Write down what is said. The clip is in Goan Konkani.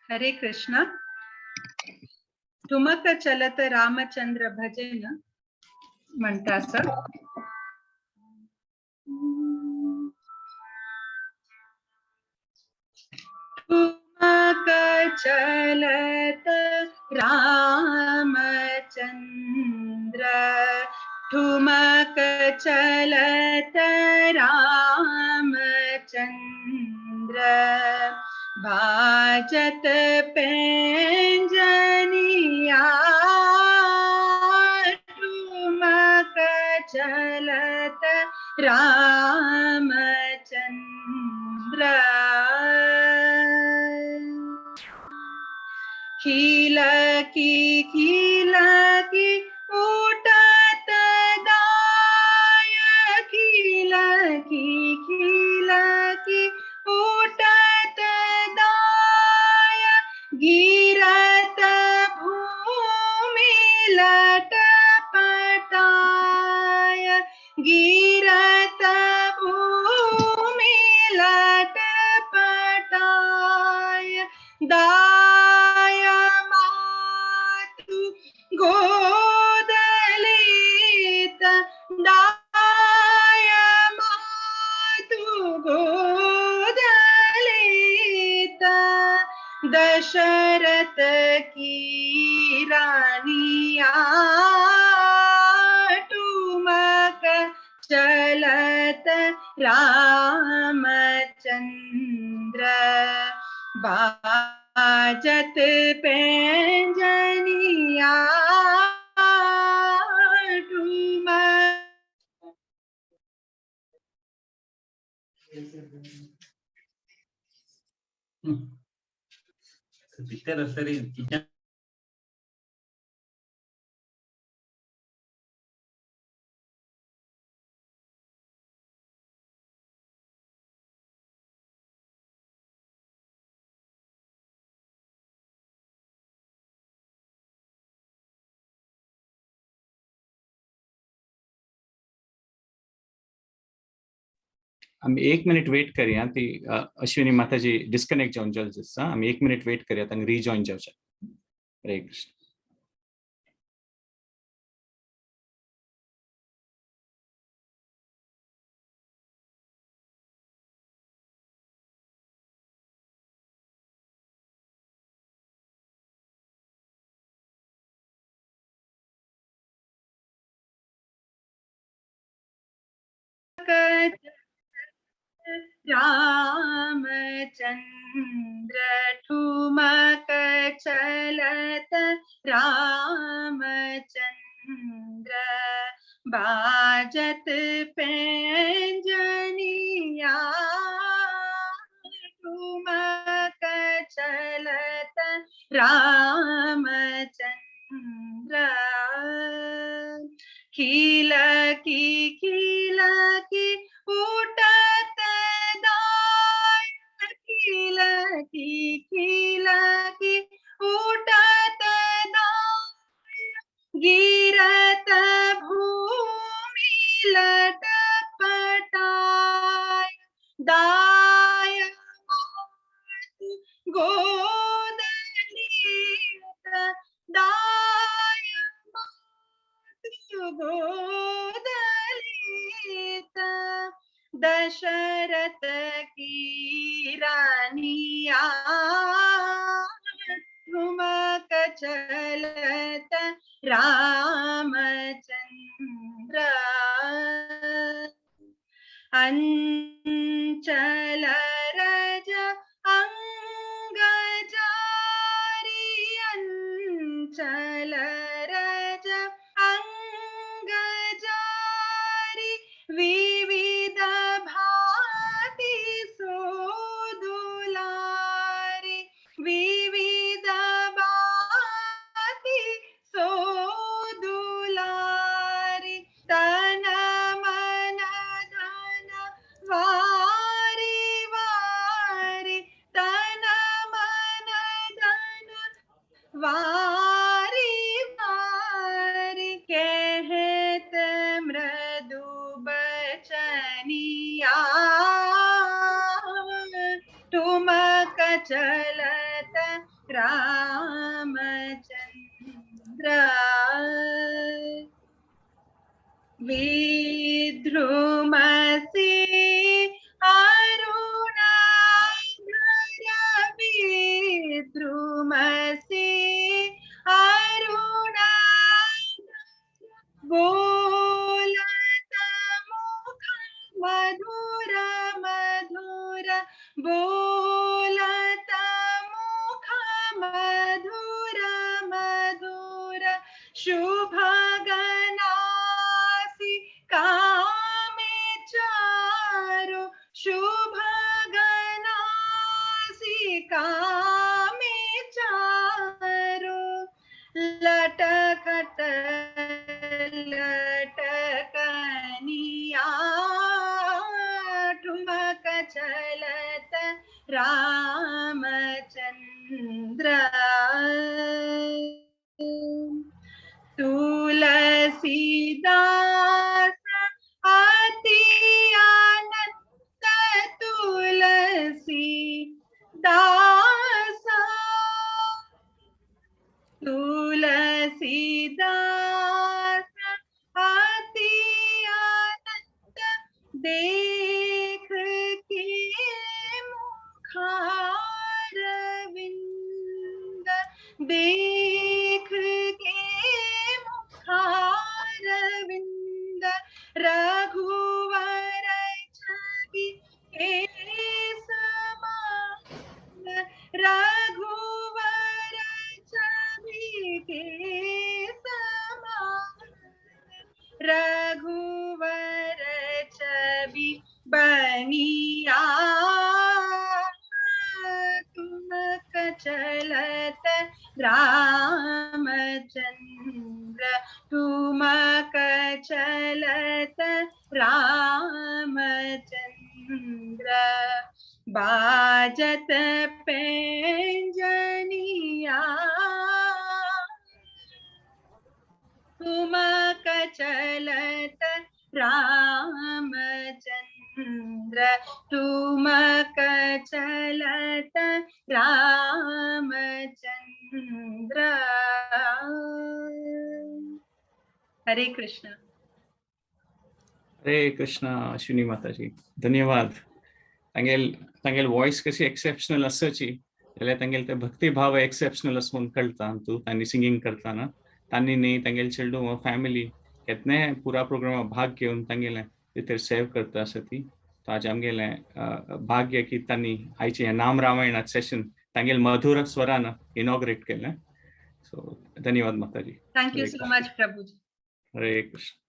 हरे कृष्णा. ठुमक चलत रामचंद्र भजन म्हणता असं. ठुमक चलत रामचंद्र, ठुमक चलत रामचंद्र, बाजत पैंजनिया, ठुमक चलत रामचंद्र. खिलकी खिलकी उठत दाय, खिलकी खिलकी उठत दाय, गिरत भूमि लटपटाय, गिरत भूमि लटपटाय, दाय मातु गोदलीत, दाय मातु गोदलीत, दशरथ की रानिया, ठुमक चलत रामचंद्र, बाजत पैंजनिया, ठुमक. भितर सरी किचन. आमी एक मिनिट वेट करया, ती अश्विनी माताजी डिस्कनेक्ट जावन जाल दिसता. आमी एक मिनिट वेट करया, तांकां रिजॉइन जावचे. हरे कृष्ण. रामचंद्र, ठुमक चलत रामचंद्र, बाजत पैंजनिया, ठुमक चलत रामचंद्र, खिलकी खिलकी उठत दाय, खिलकी खिलकी उठत दाय, गिरत भूमि लटपटाय, दाय मातु गोदलीत, दाय मातु गोदलीत, दशरथ की रानिया, ठुमक चलत रामचंद्र, अंचल रज अंगजारी, अंचल रज अंगजारी, विविध भांति सोदुलारी, विविध भांति सोदुलारी, तन मन धन वारी वारी, तन मन धन वारी वारी, कहत मृदु बचनिया, ठुमक चलत विद्रुमसि अरुणाधर विद्रुमसि अरुणाधर बोलत मुख मधुर मधुर बोलत मुख मधुर मधुर शुभगनासि कामे चारु शुभगनासि कामे चारु लटकत लटकनिया ठुमक चलत रामचंद्र. तुलसीदास अति आनंद तुलसी दास तुलसीदास अति आनंद देख के मुखारविंद देख के मुखारविंद रघुवर छवि के समान रघुवर छवि के समान रघुवर छवि बनिया तुमक चलत रामचंद्र तुमक चलत रामचंद्र बाजत पैंजनिया तुमक चलत रामचंद्र तुमक चलत रामचंद्र. हरे कृष्ण. हरे कृष्ण अश्विनी माताजी, धन्यवाद. तांगेल तांगेल वॉइस कशी एक्सेप्शनल आसाची जाल्यार तांगेल ते भक्तिभाव एक्सेप्शनल आसा म्हणून कळटा. तूं तांणी सिंगींग करतना तांणी न्ही, तांगेल चेडूं फॅमिली केतने पुरा प्रोग्रामा भाग घेवन तांगेले भितर सेव करता आसा ती. तो आज आमगेलें भाग्य की तांणी आयचें हें नाम रामायणात सेशन तांगेल मधुर स्वरान इनॉग्रेट केलें. सो धन्यवाद माताजी. Thank you Hare so Krishna. Much, Prabhuji. Hare Krishna.